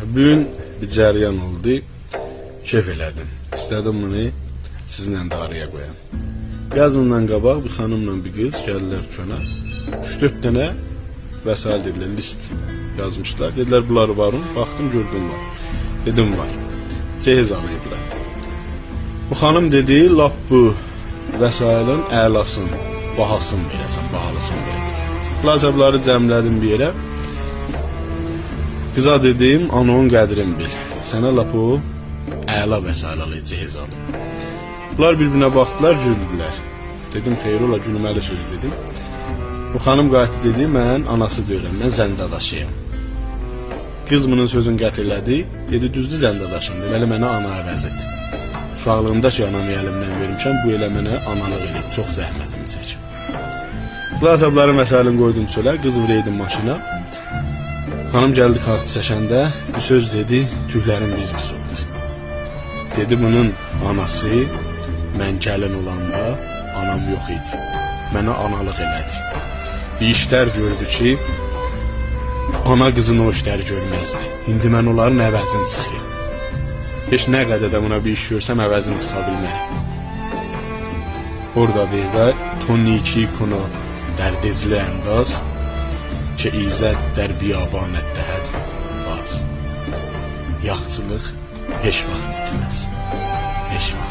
Bu gün bir cəryan oldu. Kef elədim. İstədim bunu sizinlə də araya qoyam. Biraz bundan qabaq bir xanımla bir qız gəldilər dükana. 3-4 dənə vəsait dedilər, list yazmışlar. Dedilər bunları varım. Baxdım gördüm var. Dedim var. Cehiz alıydılar. Bu xanım dedi, lap bu vəsaitin əlasın, bahasını verəsən, bahalısını verəsən. Xülasə bunları cəmlədim bir yerə. Qıza dedim, ananın qədrini bil. Sənə lap o əla vəsait alır, cehiz alır. Bunlar bir-birinə baxdılar, güldülər. Dedim, xeyir ola, gülməli söz dedim. Bu xanım qayıtdı dedi, mən anası deyiləm, mən zəndadaşıyam. Qız bunun sözünü qət elədi, dedi, düzdür zəndadaşım, deməli mənə ana əvəzidir. Uşaqlığımda ki, anamı əlimdən vermişəm, bu elə mənə analıq edib, çox zəhmətimi çəkib. Xülasə bunların vəsaitini qoydum çölə, qız vuraydım maşına. Xanım gəldi kartı çəkəndə bir söz dedi, tüylərim biz-biz oldu. Dedi bunun anası mən gəlin olanda anam yox idi. Mənə analıq elədi. Bir işlər gördü ki, ana qızın o işləri görməzdi. İndi mən onların əvəzini çıxıram. Heç nə qədər də buna bir iş görsəm əvəzini çıxa bilmərəm. Orada deyir də تو نیکی کن و در دجله انداز که ایزد در بیابانت دهد باز. Yaxçılıq heç vaxt itməz. Heç vaxt.